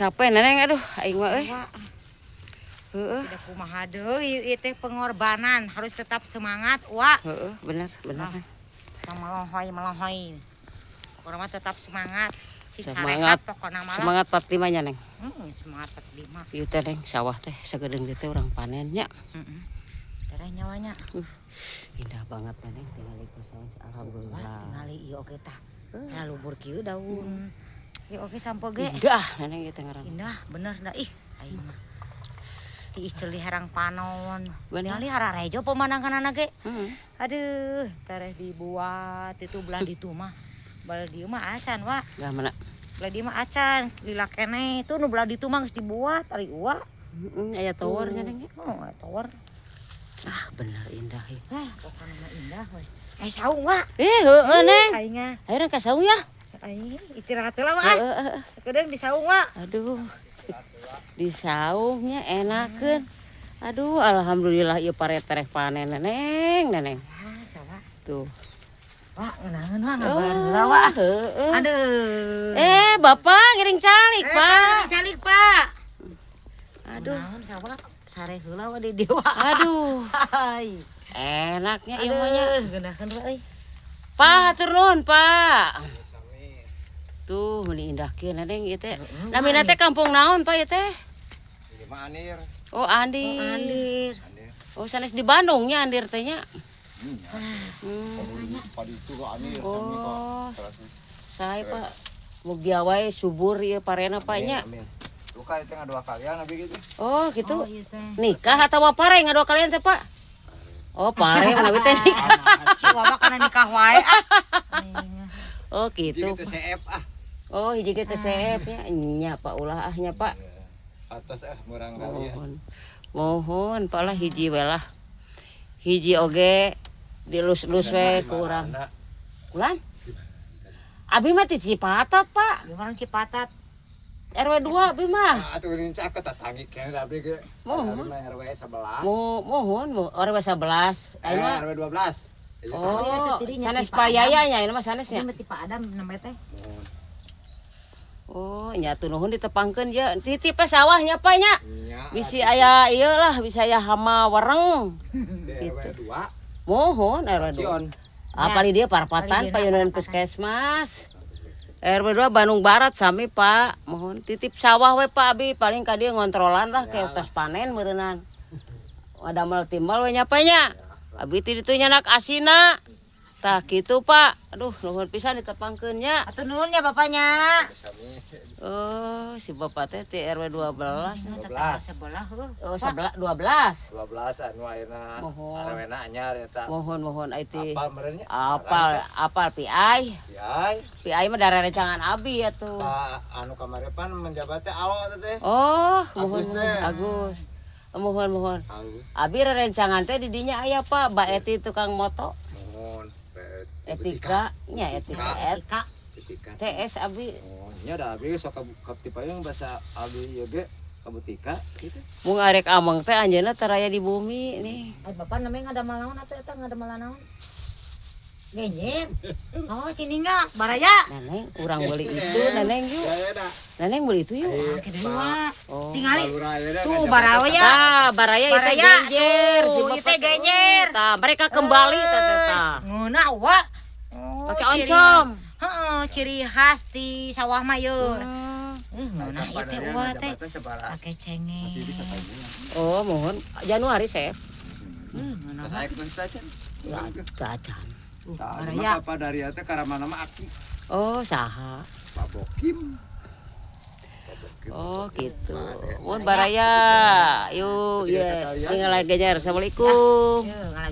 Capek, Neneng, aduh aing mah euy. Heeh. Tidak kumaha deui ieu teh, pengorbanan, harus tetap semangat, Wa. Heeh, bener bener. Ah. Tong melohoy melohoy. Pokoknya mah tetap semangat. Sing Semangat. sarehat pokokna mah lah. Semangat 45 nya, Neng. Semangat 45. Ieu teh, Neng, sawah teh sagedeung dieu teh urang panennya. Heeh. Tereh nyawanya. Indah banget, Neneng, tinggal di sawah. Wah, Alhamdulillah. Tingali ieu oge tah. Selalu kieu daun. Ieu oge sampo ge. Indah, Neneng, ieu teh ngaranna. Indah bener dah, ih aing mah. Diiceuli herang panon. Bener. Tingali hararejo pemandanganna ge. Heeh. Aduh, tereh dibuat itu belah ditu mah. Belah dieu mah acan, Wa. Lah mana? Belah dieu mah acan, lila keneh itu nu belah ditu mah geus dibuat ari Uwa. Heeh, aya tower nya, Neng, ya. Oh, aya tower. Ah, bener indah ya. Wah, pokoknya mah indah we. Eh, saung, Wa. Eh, heeuh, Neng. Aing mah. Ayo ka saung ya. Aing istirahat heula, Wa. Heeh, heeh. Sakedeung di saung, Wa. Aduh. Di saungnya enakeun. Aduh, alhamdulillah ieu pare tereh panen, Neneng, Neneng. Ah, sawa. Tuh. Wah, ngeunaheun, Wa, ngabalan heula, Wa. Heeh. Aduh. Eh, Bapak ngiring calik, Eh, Pak. Pak, calik, Pak. Aduh. Ngeunaheun sawa, sare heula wa di dieu, Wa. Aduh, Hai. enaknya ieu mah nya. Aduh, ngeunaheun wa euy. Pak, hatur nuhun, Pak. Tuh, meuni indah kieu, Neneng, ieu teh. Namina teh kampung naon, Pak, ieu teh? Ini mah Anir. Oh, Andir. Oh, Andir. Anir. Oh, sanes di Bandung nya Andir teh nya. Padi itu kok Anir. Oh. Sae, Pak. Mugia wae subur ieu parena, Pak, nya. Amin. Luka itu ngadua kalian abi gitu. Oh, gitu. Oh, iya teh. Nikah atau pare ngadua kalian teh, Pak? Oh, pare mana teh nikah. Si Wawa kana nikah wae ah. Oh, gitu. Gitu CF ah. Oh, hiji ge teh CF nya. Nya, Pak, ulah ah nya, Pak. Atas ah murang kali ya. Mohon. Mohon, Pak, lah hiji we lah. Hiji oge dilus-lus we ku urang. Kulan? Abi mah ti Cipatat, Pak. Gimana Cipatat? RW 2 abi mah. Ah, atuh ini caket tatangi kene abdi ge. Mohon. Abi mah RW 11. Mohon, RW 11. Eh, Ayo mah. RW 12. Iya, sama. Oh, Tadinya sanes ti Pak Adam. payaya nya, ini mah sanes Ini nya. mah ti Pak Adam namanya teh. Mohon. Oh, nya tuh nuhun ditepangkeun ya. Titip we sawahnya, Pak, nya. Nya. Bisi aya ieu lah, bisa aya hama wereng. Di RW 2. Mohon RW 2. Cion. Apali dia parapatan Palidina payunan parapatan. Puskesmas. RW 2 Bandung Barat sami, Pak. Mohon titip sawah we, Pak, abi paling ka dieu ngontrolan lah kayak tos panen meureunnan. Ada timbal we nya, Pak, nya. Abi ti ditu nyanak asina. Tah kitu, Pak. Aduh, nuhun pisan ditepangkeun nya. Atuh nuhun ya bapaknya. Oh, si bapak teh ti RW 12. Tetangga sebelah heuh. Oh, 11 12. 12 anu ayeuna. Mohon. RW na anyar eta. Mohon mohon itu. Apal meureun nya? Apal apal PI. Yai. PI mah darah rencangan abi ya tuh. Pak anu kamari pan menjabat teh alo eta teh. Oh, mohon Agus mohon teh. Agus. Mohon mohon. Agus. Abi rerencangan teh di dinya aya, Pak, Mbak Eti tukang moto. Mohon. Etika nya, etika et Ika. Etika. CS abi. Oh, nya da abi sok ka payung bahasa abi ieu ge kabutika gitu. Mung arek ameng teh anjeunna teu raya di bumi nih. Ay, bapak namanya ngadamel naon atuh eta, ngadamel naon? Genjer. Oh, cininga, baraya. Neneng, urang beli itu, Neneng, yuk. Ya da. Neneng beli itu yuk. Ah, kitu wa. Oh. Tingali. Balura ieu da, Tuh ngajabat baraya. Tah, baraya itu Baraya, genjer. tuh, Si ieu bapak teh genjer. Tah, mereka kembali teh teh tah. Ngeunah wa. Oh, Pakai ciri oncom. khas. Heeh, ciri khas di sawah mah ye. Eh, ngeunah ieu teh wa teh. Pakai cengek. Masih bisa tanya. Oh, mohon Januari, Chef. Eh, ngeunah. Saya pun saja. Ya, acan. Tuh, Tah, baraya. mah Bapak dari teh karamana mah aki. Oh, saha? Pak Bokim. Pak Bokim. Oh, gitu. Mohon baraya. Yuk, ya. Tinggal lagi genjer. Assalamualaikum. Yeuh, ngalagi.